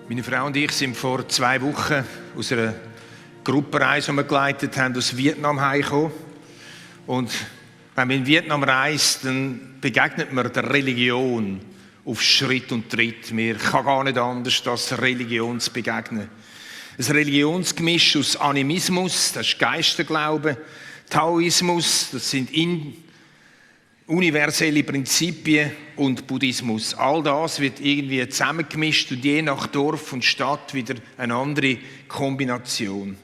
Meine Frau und ich sind vor 2 Wochen aus einer Gruppenreise, die wir geleitet haben, aus Vietnam heimgekommen. Und wenn man in Vietnam reist, dann begegnet man der Religion auf Schritt und Tritt. Man kann gar nicht anders, als Religion zu begegnen. Ein Religionsgemisch aus Animismus, das ist Geisterglaube, Taoismus, das sind universelle Prinzipien, und Buddhismus. All das wird irgendwie zusammengemischt und je nach Dorf und Stadt wieder eine andere Kombination.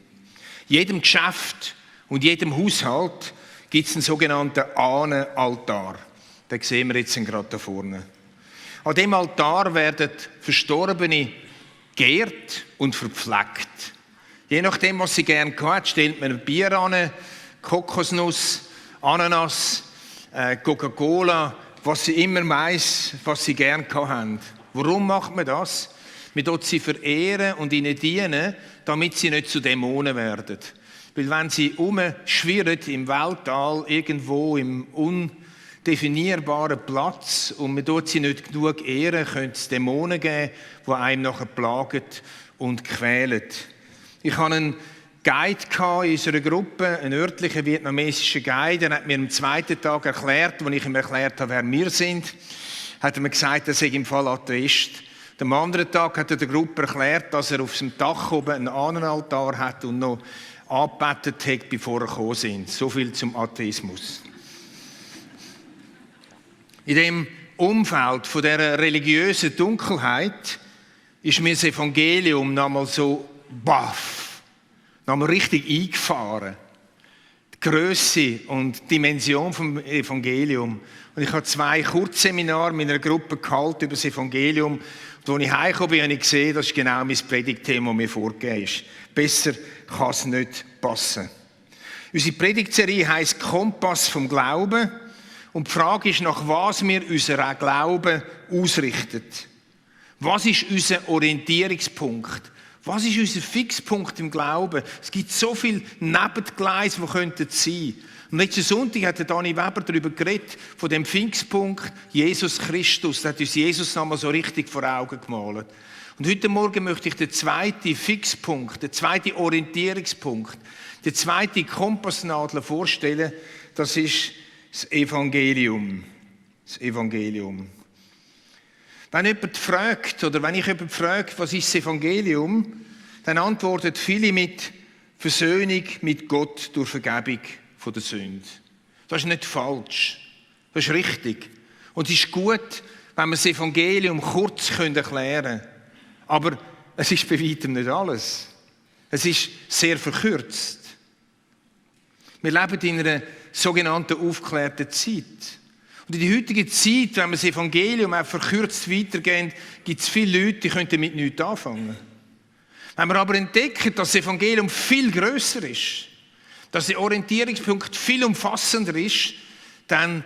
Jedem Geschäft und jedem Haushalt gibt es einen sogenannten Ahnenaltar. Den sehen wir jetzt gerade da vorne. An dem Altar werden Verstorbene geehrt und verpflegt. Je nachdem, was sie gerne hatten, stellt man ein Bier an, Kokosnuss, Ananas, Coca-Cola, was sie immer weiss, was sie gerne haben. Warum macht man das? Man tut sie verehren und ihnen dienen, damit sie nicht zu Dämonen werden. Weil wenn sie umschwirren im Weltall, irgendwo im undefinierbaren Platz, und man tut sie nicht genug ehren, könnte es Dämonen geben, die einem nachher plagen und quälen. Ich hatte einen Guide in unserer Gruppe, einen örtlichen vietnamesischen Guide. Er hat mir am 2. Tag erklärt, als ich ihm erklärt habe, wer wir sind, hat er mir gesagt, er sei im Fall Atheist. Am anderen Tag hat er der Gruppe erklärt, dass er auf seinem Dach oben einen Ahnenaltar hat und noch angebetet hat, bevor er gekommen sind. So viel zum Atheismus. In dem Umfeld von dieser religiösen Dunkelheit ist mir das Evangelium nochmal so baff. Nochmal richtig eingefahren. Die Grösse und die Dimension vom Evangelium. Und ich habe 2 Kurzseminare mit einer Gruppe gehalten über das Evangelium. Und als ich heimgekommen bin, habe ich gesehen, das ist genau mein Predigtthema, das mir vorgegeben ist. Besser kann es nicht passen. Unsere Predigtserie heisst «Kompass vom Glauben». Und die Frage ist, nach was wir unseren Glauben ausrichten. Was ist unser Orientierungspunkt? Was ist unser Fixpunkt im Glauben? Es gibt so viele Nebengleise, die könnten sein. Am letzten Sonntag hat Dani Weber darüber geredet, von dem Fixpunkt Jesus Christus. Er hat uns Jesus nochmal so richtig vor Augen gemalt. Und heute Morgen möchte ich den zweiten Fixpunkt, den zweiten Orientierungspunkt, den zweiten Kompassnadel vorstellen. Das ist das Evangelium. Das Evangelium. Wenn jemand fragt, oder wenn ich jemanden frage, was ist das Evangelium, dann antworten viele mit Versöhnung mit Gott durch Vergebung von der Sünde. Das ist nicht falsch. Das ist richtig. Und es ist gut, wenn wir das Evangelium kurz erklären können. Aber es ist bei weitem nicht alles. Es ist sehr verkürzt. Wir leben in einer sogenannten aufgeklärten Zeit. Und in der heutigen Zeit, wenn wir das Evangelium auch verkürzt weitergehen, gibt es viele Leute, die können damit nichts anfangen. Wenn wir aber entdecken, dass das Evangelium viel grösser ist, dass der Orientierungspunkt viel umfassender ist, dann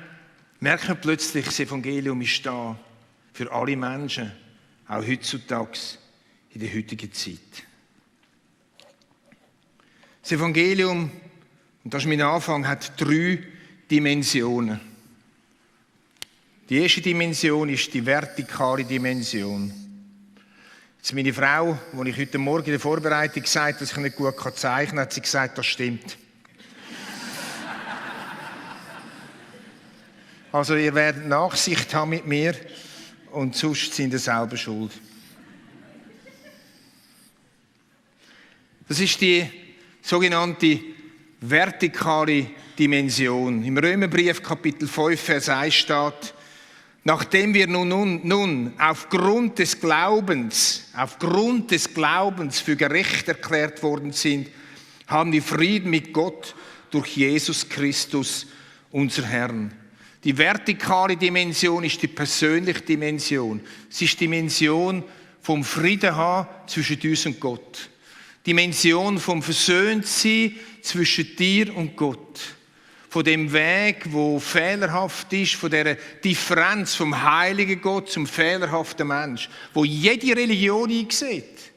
merken wir plötzlich, das Evangelium ist da für alle Menschen, auch heutzutage in der heutigen Zeit. Das Evangelium, und das ist mein Anfang, hat 3 Dimensionen. Die erste Dimension ist die vertikale Dimension. Jetzt meine Frau, als ich heute Morgen in der Vorbereitung gesagt habe, dass ich nicht gut zeichnen kann, hat sie gesagt, das stimmt. Also ihr werdet Nachsicht haben mit mir und sonst sind ihr selber schuld. Das ist die sogenannte vertikale Dimension. Im Römerbrief Kapitel 5, Vers 1 steht: Nachdem wir nun aufgrund des Glaubens für gerecht erklärt worden sind, haben wir Frieden mit Gott durch Jesus Christus, unser Herrn. Die vertikale Dimension ist die persönliche Dimension. Es ist die Dimension vom Frieden haben zwischen uns und Gott. Die Dimension vom Versöhntsein zwischen dir und Gott. Von dem Weg, wo fehlerhaft ist, von dieser Differenz vom heiligen Gott zum fehlerhaften Mensch, wo jede Religion einsieht.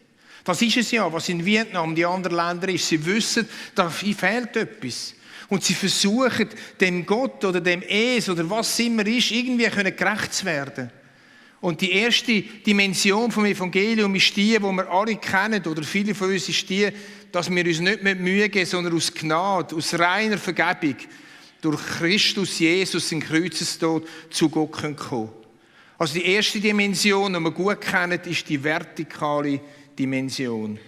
Das ist es ja, was in Vietnam, die anderen Länder ist. Sie wissen, da fehlt etwas. Und sie versuchen, dem Gott oder dem Es oder was immer ist, irgendwie gerecht zu werden. Und die erste Dimension vom Evangelium ist die wir alle kennen, oder viele von uns ist die, dass wir uns nicht mit Mühe geben, sondern aus Gnade, aus reiner Vergebung, durch Christus Jesus in Kreuzestod zu Gott kommen können. Also die erste Dimension, die wir gut kennen, ist die vertikale Dimension.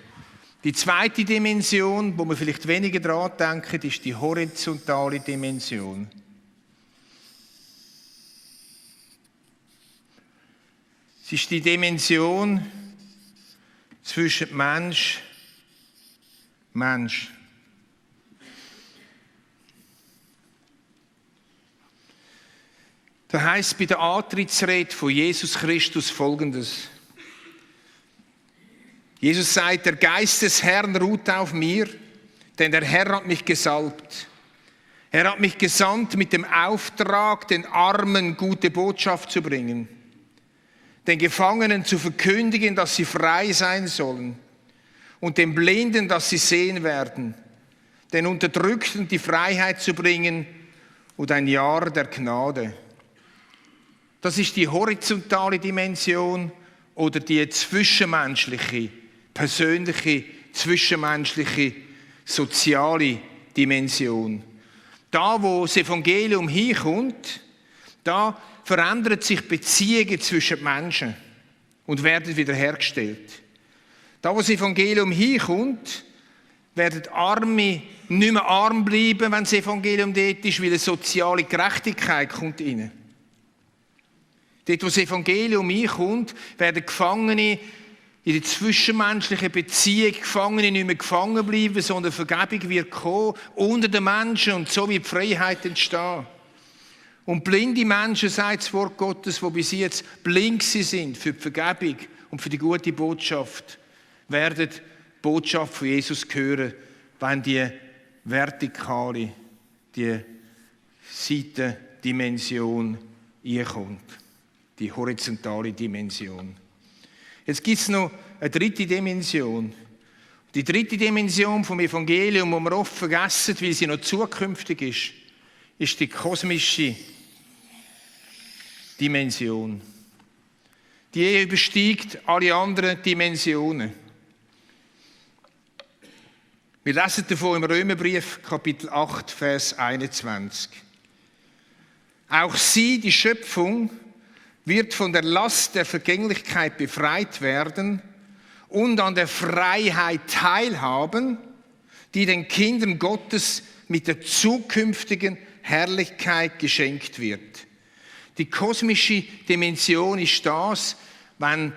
Die zweite Dimension, wo wir vielleicht weniger daran denken, ist die horizontale Dimension. Es ist die Dimension zwischen Mensch und Mensch. Da heißt bei der Antrittsrede von Jesus Christus Folgendes. Jesus sagt, der Geist des Herrn ruht auf mir, denn der Herr hat mich gesalbt. Er hat mich gesandt mit dem Auftrag, den Armen gute Botschaft zu bringen, den Gefangenen zu verkündigen, dass sie frei sein sollen, und den Blinden, dass sie sehen werden, den Unterdrückten die Freiheit zu bringen und ein Jahr der Gnade. Das ist die horizontale Dimension oder die zwischenmenschliche, persönliche, zwischenmenschliche, soziale Dimension. Da, wo das Evangelium hinkommt, da verändern sich Beziehungen zwischen Menschen und werden wiederhergestellt. Da, wo das Evangelium hinkommt, werden Arme nicht mehr arm bleiben, wenn das Evangelium dort ist, weil eine soziale Gerechtigkeit kommt rein. Dort, wo das Evangelium hinkommt, werden Gefangene in der zwischenmenschlichen Beziehung Gefangene nicht mehr gefangen bleiben, sondern Vergebung wird kommen unter den Menschen und so wird die Freiheit entstehen. Und blinde Menschen, sagt das Wort Gottes, die bis jetzt blind sind für die Vergebung und für die gute Botschaft, werden die Botschaft von Jesus hören, wenn die vertikale, die Seitendimension einkommt. Die horizontale Dimension. Jetzt gibt es noch eine dritte Dimension. Die dritte Dimension vom Evangelium, die wir oft vergessen, weil sie noch zukünftig ist, ist die kosmische Dimension. Die übersteigt alle anderen Dimensionen. Wir lesen davon im Römerbrief, Kapitel 8, Vers 21. Auch sie, die Schöpfung, wird von der Last der Vergänglichkeit befreit werden und an der Freiheit teilhaben, die den Kindern Gottes mit der zukünftigen Herrlichkeit geschenkt wird. Die kosmische Dimension ist das, wenn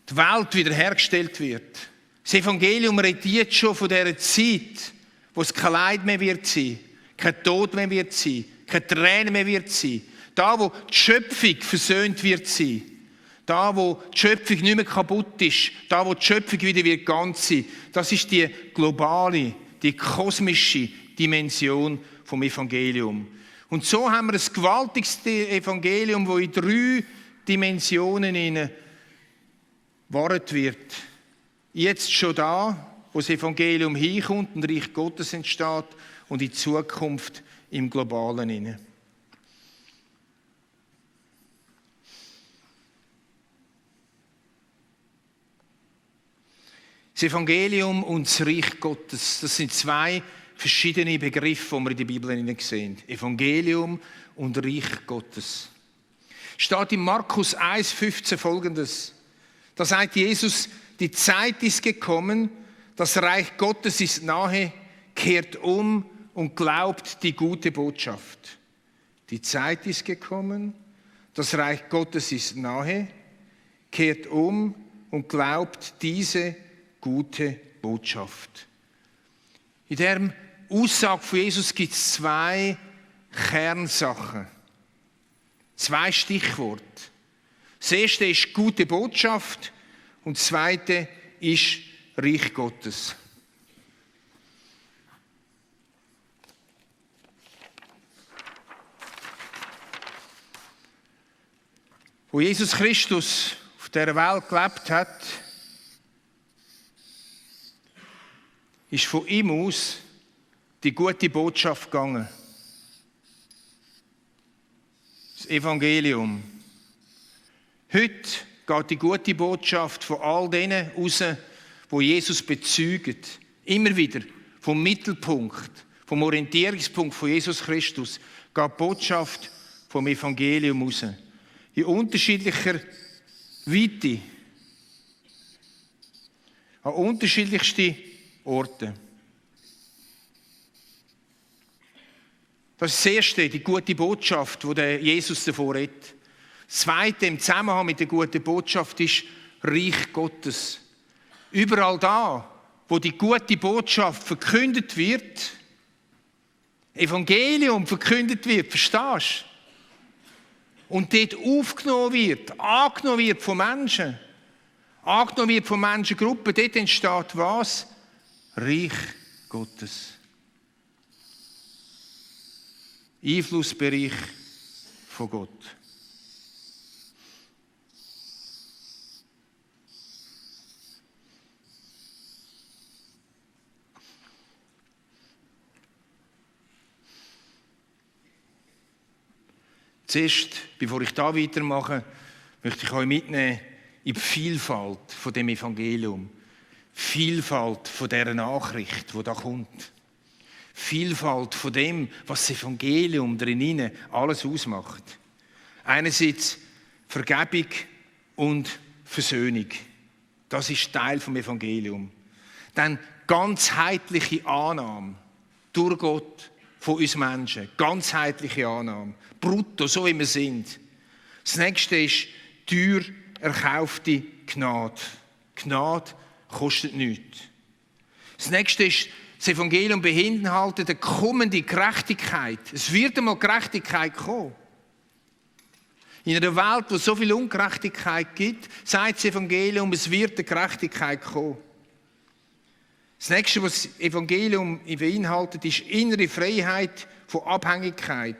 die Welt wiederhergestellt wird. Das Evangelium redet schon von dieser Zeit, wo es kein Leid mehr wird sein, kein Tod mehr wird sein, keine Tränen mehr wird sein. Da, wo die Schöpfung versöhnt wird sein. Da, wo die Schöpfung nicht mehr kaputt ist. Da, wo die Schöpfung wieder wird ganz sein. Das ist die globale, die kosmische Dimension vom Evangelium. Und so haben wir ein gewaltiges Evangelium, das in 3 Dimensionen gewahrt wird. Jetzt schon da, wo das Evangelium hinkommt, ein Reich Gottes entsteht und in Zukunft im Globalen hinein. Das Evangelium und das Reich Gottes, das sind 2 verschiedene Begriffe, die wir in der Bibel sehen. Evangelium und Reich Gottes. Steht in Markus 1,15 Folgendes. Da sagt Jesus, die Zeit ist gekommen, das Reich Gottes ist nahe, kehrt um und glaubt die gute Botschaft. Die Zeit ist gekommen, das Reich Gottes ist nahe, kehrt um und glaubt diese gute Botschaft. In der Aussage von Jesus gibt es 2 Kernsachen, 2 Stichworte. Das erste ist gute Botschaft und das zweite ist Reich Gottes. Wo Jesus Christus auf dieser Welt gelebt hat, ist von ihm aus die gute Botschaft gegangen. Das Evangelium. Heute geht die gute Botschaft von all denen raus, die Jesus bezeugen. Immer wieder vom Mittelpunkt, vom Orientierungspunkt von Jesus Christus geht die Botschaft vom Evangelium raus. In unterschiedlicher Weite. An unterschiedlichsten Orten. Das ist das Erste, die gute Botschaft, die der Jesus davor redet. Das Zweite im Zusammenhang mit der guten Botschaft ist Reich Gottes. Überall da, wo die gute Botschaft verkündet wird, Evangelium verkündet wird, verstehst du? Und dort aufgenommen wird, angenommen wird von Menschen, angenommen wird von Menschengruppen, dort entsteht was? Reich Gottes. Einflussbereich von Gott. Zuerst, bevor ich da weitermache, möchte ich euch mitnehmen in die Vielfalt von dem Evangelium. Vielfalt von dieser Nachricht, die da kommt. Vielfalt von dem, was das Evangelium drinnen alles ausmacht. Einerseits Vergebung und Versöhnung. Das ist Teil vom Evangelium. Dann ganzheitliche Annahme durch Gott von uns Menschen. Ganzheitliche Annahme. Brutto, so wie wir sind. Das nächste ist teuer erkaufte Gnade. Gnade kostet nichts. Das nächste ist, das Evangelium beinhaltet eine kommende Gerechtigkeit. Es wird einmal Gerechtigkeit kommen. In einer Welt, wo es so viel Ungerechtigkeit gibt, sagt das Evangelium, es wird eine Gerechtigkeit kommen. Das nächste, was das Evangelium beinhaltet, ist innere Freiheit von Abhängigkeit,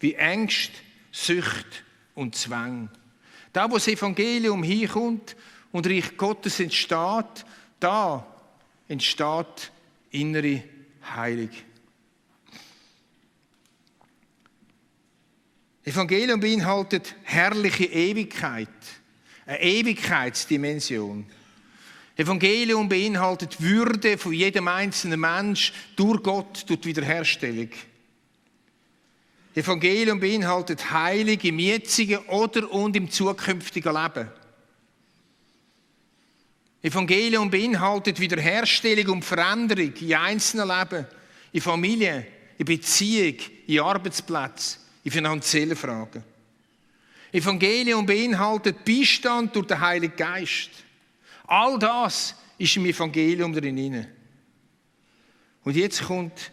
wie Ängste, Sucht und Zwang. Da, wo das Evangelium hinkommt und Reich Gottes entsteht, da entsteht innere Heilung. Evangelium beinhaltet herrliche Ewigkeit, eine Ewigkeitsdimension. Evangelium beinhaltet Würde von jedem einzelnen Mensch durch Gott, durch die Wiederherstellung. Evangelium beinhaltet Heilung im jetzigen oder und im zukünftigen Leben. Evangelium beinhaltet Wiederherstellung und Veränderung in einzelnen Leben, in Familie, in Beziehung, in Arbeitsplätzen, in finanziellen Fragen. Evangelium beinhaltet Beistand durch den Heiligen Geist. All das ist im Evangelium drin. Und jetzt kommt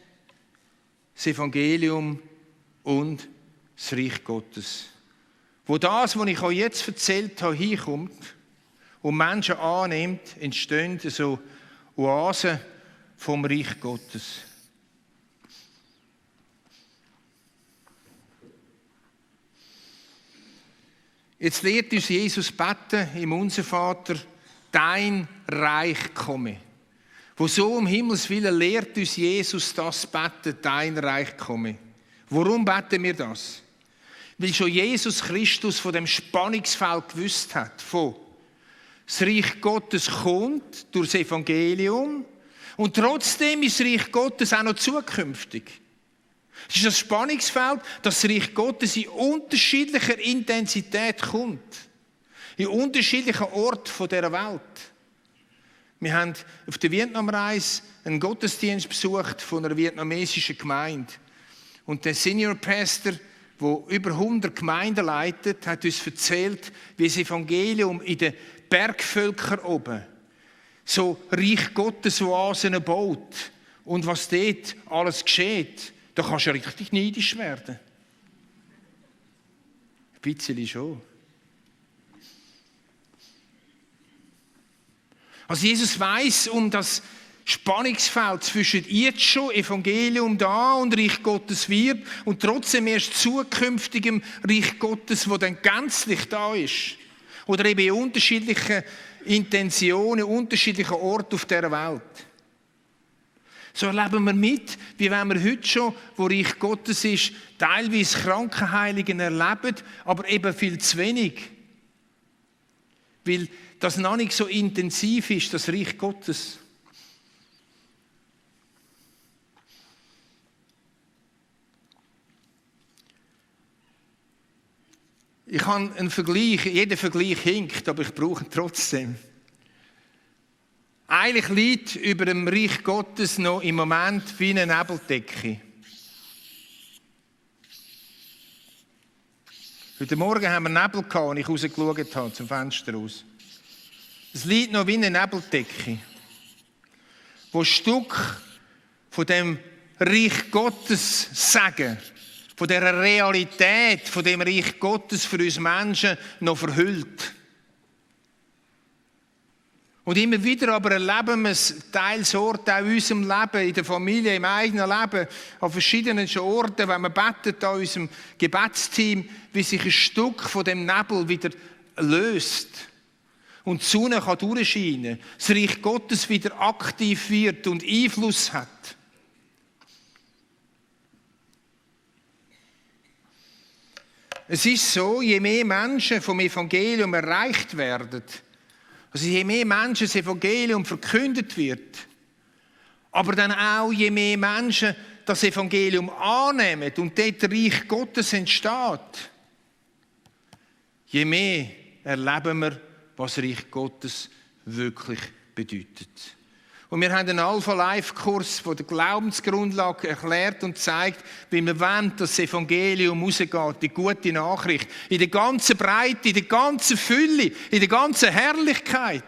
das Evangelium und das Reich Gottes. Wo das, was ich euch jetzt erzählt habe, hinkommt und Menschen annimmt, entstehen so Oasen vom Reich Gottes. Jetzt lehrt uns Jesus beten im Unser Vater, dein Reich komme. Wo so um Himmels Willen lehrt uns Jesus das beten, dein Reich komme. Warum beten wir das? Weil schon Jesus Christus von dem Spannungsfeld gewusst hat, von das Reich Gottes kommt durch das Evangelium und trotzdem ist das Reich Gottes auch noch zukünftig. Es ist das Spannungsfeld, dass das Reich Gottes in unterschiedlicher Intensität kommt. In unterschiedlichen Orten dieser Welt. Wir haben auf der Vietnamreise einen Gottesdienst besucht von einer vietnamesischen Gemeinde. Und der Senior Pastor, der über 100 Gemeinden leitet, hat uns erzählt, wie das Evangelium in den Bergvölkern oben so Reich Gottes Oasen baut. Und was dort alles geschieht, da kannst du richtig neidisch werden. Ein bisschen schon. Also Jesus weiss um das Spannungsfeld zwischen jetzt schon Evangelium da und Reich Gottes wird und trotzdem erst zukünftigem Reich Gottes, wo dann gänzlich da ist. Oder eben in unterschiedlichen Intentionen, unterschiedlichen Orten auf dieser Welt. So erleben wir mit, wie wenn wir heute schon, wo Reich Gottes ist, teilweise Krankenheilungen erleben, aber eben viel zu wenig weil das noch nicht so intensiv ist, das Reich Gottes. Ich habe einen Vergleich, jeder Vergleich hinkt, aber ich brauche ihn trotzdem. Eigentlich liegt über dem Reich Gottes noch im Moment wie eine Nebeldecke. Heute Morgen haben wir Nebel gehabt, als ich rausgeschaut habe, zum Fenster raus. Es liegt noch wie eine Nebeldecke, wo ein Stück von dem Reich Gottes sagen, von dieser Realität, von dem Reich Gottes für uns Menschen noch verhüllt. Und immer wieder aber erleben wir es teils Orte auch in unserem Leben, in der Familie, im eigenen Leben, an verschiedenen Orten, wenn wir beten an unserem Gebetsteam, wie sich ein Stück von dem Nebel wieder löst und die Sonne kann durchscheinen, das Reich Gottes wieder aktiv wird und Einfluss hat. Es ist so, je mehr Menschen vom Evangelium erreicht werden, also je mehr Menschen das Evangelium verkündet wird, aber dann auch je mehr Menschen das Evangelium annehmen und dort das Reich Gottes entsteht, je mehr erleben wir, was Reich Gottes wirklich bedeutet. Und wir haben einen Alpha-Life-Kurs von der Glaubensgrundlage erklärt und gezeigt, wie wir wollen, dass das Evangelium rausgeht, die gute Nachricht, in der ganzen Breite, in der ganzen Fülle, in der ganzen Herrlichkeit.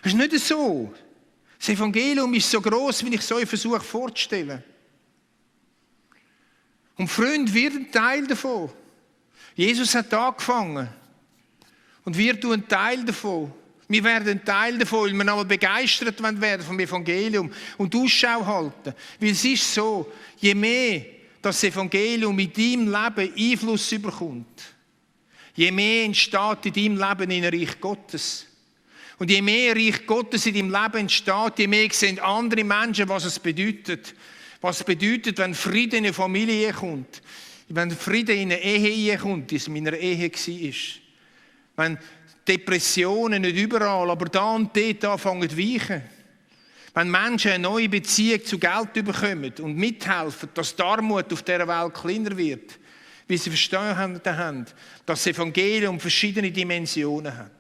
Das ist nicht so. Das Evangelium ist so gross, wie ich es euch versuche vorzustellen. Und Freunde, wir sind ein Teil davon. Jesus hat angefangen. Und wir tun einen Teil davon. Wir werden ein Teil davon, weil wir nochmal begeistert werden vom Evangelium und Ausschau halten. Weil es ist so, je mehr das Evangelium in deinem Leben Einfluss bekommt, je mehr entsteht in deinem Leben ein Reich Gottes. Und je mehr Reich Gottes in deinem Leben entsteht, je mehr sehen andere Menschen, was es bedeutet. Was es bedeutet, wenn Frieden in eine Familie kommt. Wenn Frieden in eine Ehe kommt, wie es in meiner Ehe war. Wenn Depressionen nicht überall, aber da und dort anfangen zu weichen. Wenn Menschen eine neue Beziehung zu Geld bekommen und mithelfen, dass die Armut auf dieser Welt kleiner wird, wie sie verstanden haben, dass das Evangelium verschiedene Dimensionen hat.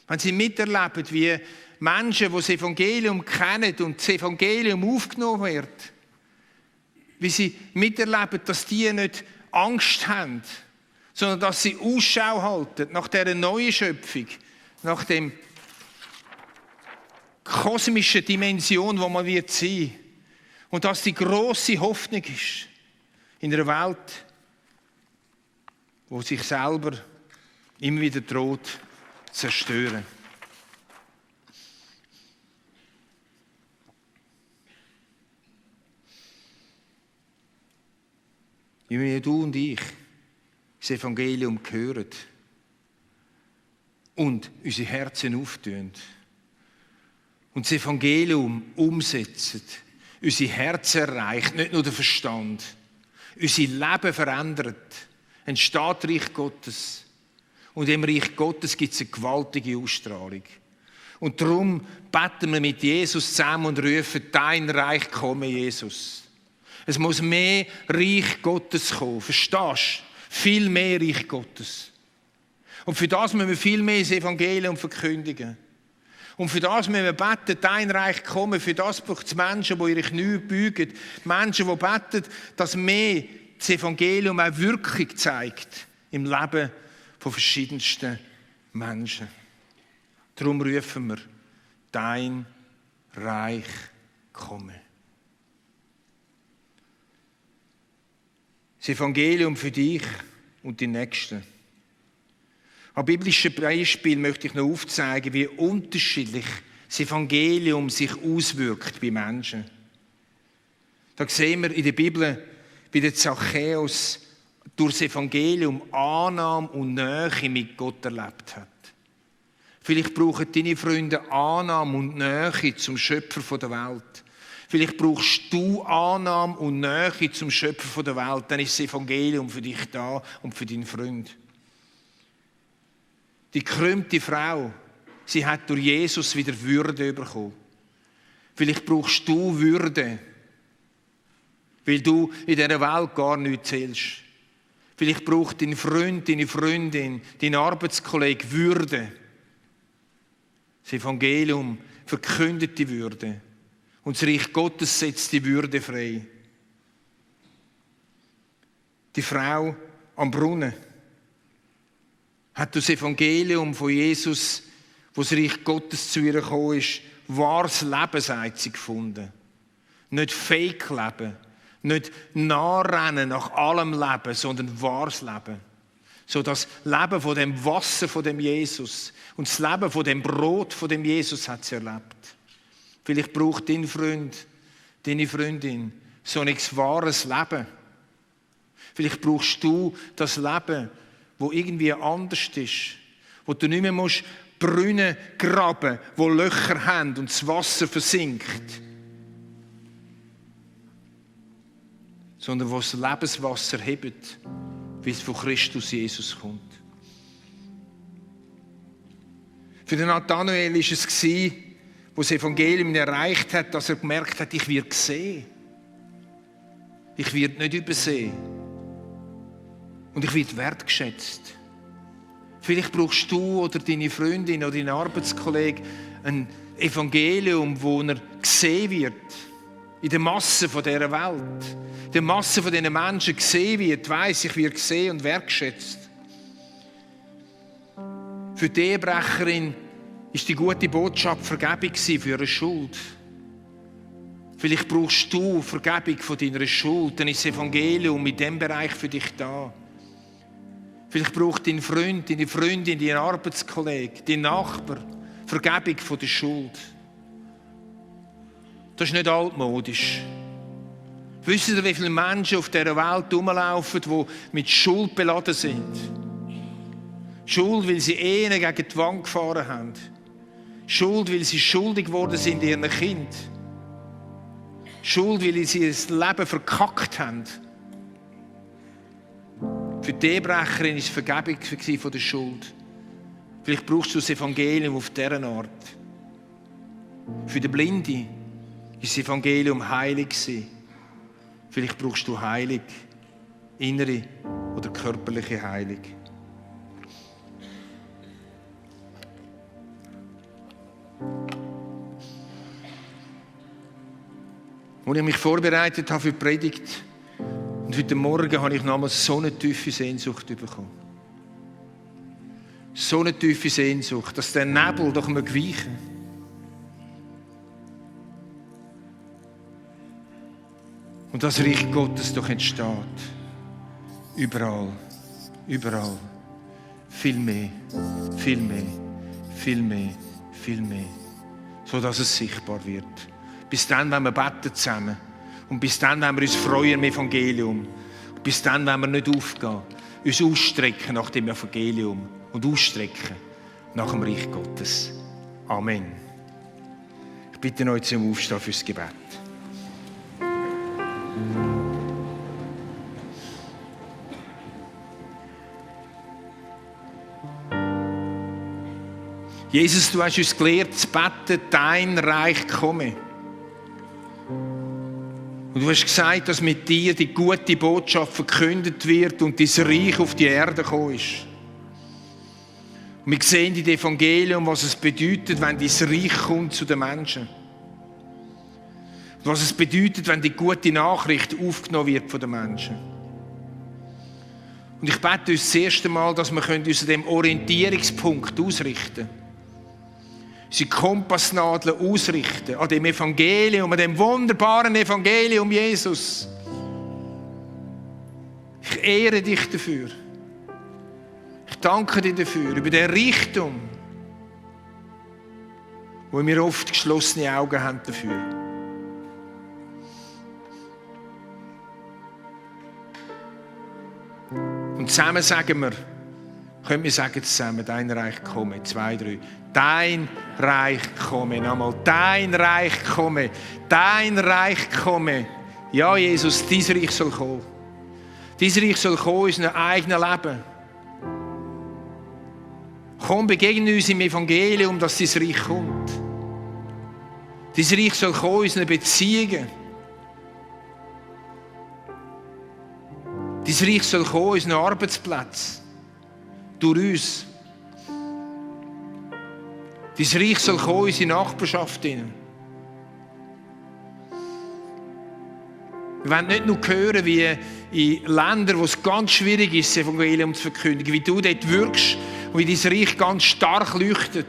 Wenn sie miterleben, wie Menschen, die das Evangelium kennen und das Evangelium aufgenommen wird, wie sie miterleben, dass die nicht Angst haben, sondern dass sie Ausschau halten nach dieser neuen Schöpfung, nach dem kosmischen Dimension, wo man wird sein. Und dass die grosse Hoffnung ist in einer Welt, wo sich selber immer wieder droht zu zerstören. Wie wir, du und ich, das Evangelium hören und unsere Herzen auftun und das Evangelium umsetzen, unsere Herzen erreicht, nicht nur der Verstand, unser Leben verändert, entsteht Reich Gottes. Und im Reich Gottes gibt es eine gewaltige Ausstrahlung. Und darum beten wir mit Jesus zusammen und rufen, dein Reich komme, Jesus. Es muss mehr Reich Gottes kommen, verstehst du? Viel mehr Reich Gottes. Und für das müssen wir viel mehr das Evangelium verkündigen. Und für das müssen wir beten, dein Reich komme. Für das braucht es Menschen, die ihre Knie beugen. Menschen, die beten, dass mehr das Evangelium auch Wirkung zeigt im Leben von verschiedensten Menschen. Darum rufen wir, dein Reich komme. Das Evangelium für dich und die Nächsten. An biblischen Beispiel möchte ich noch aufzeigen, wie unterschiedlich das Evangelium sich auswirkt bei Menschen. Da sehen wir in der Bibel, wie der Zachäus durch das Evangelium Annahme und Nähe mit Gott erlebt hat. Vielleicht brauchen deine Freunde Annahme und Nähe zum Schöpfer der Welt. Vielleicht brauchst du Annahme und Nähe zum Schöpfer der Welt. Dann ist das Evangelium für dich da und für deinen Freund. Die gekrümmte Frau, sie hat durch Jesus wieder Würde bekommen. Vielleicht brauchst du Würde, weil du in dieser Welt gar nichts zählst. Vielleicht braucht dein Freund, deine Freundin, dein Arbeitskollege Würde. Das Evangelium verkündet die Würde. Und das Reich Gottes setzt die Würde frei. Die Frau am Brunnen hat das Evangelium von Jesus, wo das Reich Gottes zu ihr gekommen ist, wahres Leben, sagt sie, gefunden. Nicht Fake-Leben, nicht Nachrennen nach allem Leben, sondern wahres Leben. So das Leben von dem Wasser von dem Jesus und das Leben von dem Brot von dem Jesus hat sie erlebt. Vielleicht braucht dein Freund, deine Freundin so ein wahres Leben. Vielleicht brauchst du das Leben, wo irgendwie anders ist, wo du nicht mehr musst Brunnen graben, wo Löcher haben und das Wasser versinkt, sondern wo das Lebenswasser hebt, wie es von Christus Jesus kommt. Für den Nathanael war es, wo das Evangelium erreicht hat, dass er gemerkt hat, ich werde gesehen. Ich werde nicht übersehen. Und ich werde wertgeschätzt. Vielleicht brauchst du oder deine Freundin oder dein Arbeitskollege ein Evangelium, wo er gesehen wird. In der Masse von dieser Welt. In der Masse von diesen Menschen gesehen wird, weiss, ich werde gesehen und wertgeschätzt. Für die Ehebrecherin war die gute Botschaft Vergebung für ihre Schuld. Vielleicht brauchst du Vergebung von deiner Schuld, dann ist das Evangelium in diesem Bereich für dich da. Vielleicht braucht dein Freund, deine Freundin, dein Arbeitskollege, dein Nachbar Vergebung von der Schuld. Das ist nicht altmodisch. Wisst ihr, wie viele Menschen auf dieser Welt rumlaufen, die mit Schuld beladen sind? Schuld, weil sie Ehen gegen die Wand gefahren haben. Schuld, weil sie schuldig geworden sind ihren Kind. Schuld, weil sie ihr Leben verkackt haben. Für die Ehebrecherin war es Vergebung von der Schuld. Vielleicht brauchst du das Evangelium auf dieser Art. Für den Blinden war das Evangelium heilig. Vielleicht brauchst du Heilung, innere oder körperliche Heilung. Als ich mich vorbereitet habe für die Predigt, und heute Morgen habe ich nochmals so eine tiefe Sehnsucht bekommen. So eine tiefe Sehnsucht, dass der Nebel doch mal weichen. Und das Reich Gottes doch entsteht. Überall, überall. Viel mehr, viel mehr, viel mehr, viel mehr. So dass es sichtbar wird. Bis dann, wenn wir beten zusammen. Und bis dann, wenn wir uns freuen im Evangelium. Und bis dann, wenn wir nicht aufgehen. Uns ausstrecken nach dem Evangelium. Und ausstrecken nach dem Reich Gottes. Amen. Ich bitte euch zum Aufstehen fürs Gebet. Jesus, du hast uns gelehrt zu beten, dein Reich komme. Und du hast gesagt, dass mit dir die gute Botschaft verkündet wird und dein Reich auf die Erde gekommen ist. Und wir sehen in dem Evangelium, was es bedeutet, wenn dein Reich kommt zu den Menschen. Und was es bedeutet, wenn die gute Nachricht aufgenommen wird von den Menschen. Und ich bete uns das erste Mal, dass wir uns an dem Orientierungspunkt ausrichten können. Unsere Kompassnadeln ausrichten an dem Evangelium, an dem wunderbaren Evangelium Jesus. Ich ehre dich dafür. Ich danke dir dafür, über den Reichtum, wo wir oft geschlossene Augen haben dafür. Und zusammen sagen wir, können wir sagen zusammen, dein Reich komme, 2, 3. Dein Reich komme, nochmal, dein Reich komme, dein Reich komme. Ja, Jesus, dein Reich soll kommen. Dein Reich soll kommen in unserem eigenen Leben. Komm, begegne uns im Evangelium, dass dein Reich kommt. Dein Reich soll kommen in unseren Beziehungen. Dein Reich soll kommen in unseren Arbeitsplätzen. Durch uns. Dein Reich soll kommen in unsere Nachbarschaft. Wir wollen nicht nur hören, wie in Ländern, wo es ganz schwierig ist, das Evangelium zu verkündigen, wie du dort wirkst und wie dein Reich ganz stark leuchtet.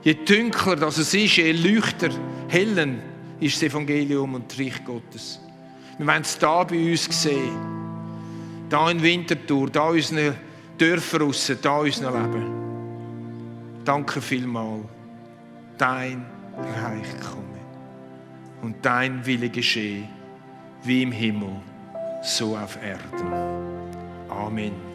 Je dunkler das es ist, je leuchter, hellen ist das Evangelium und das Reich Gottes. Wir wollen es hier bei uns sehen. Hier in Winterthur, hier in unseren Dörfern draussen, hier in unserem Leben. Danke vielmals. Dein Reich komme und dein Wille geschehe, wie im Himmel, so auf Erden. Amen.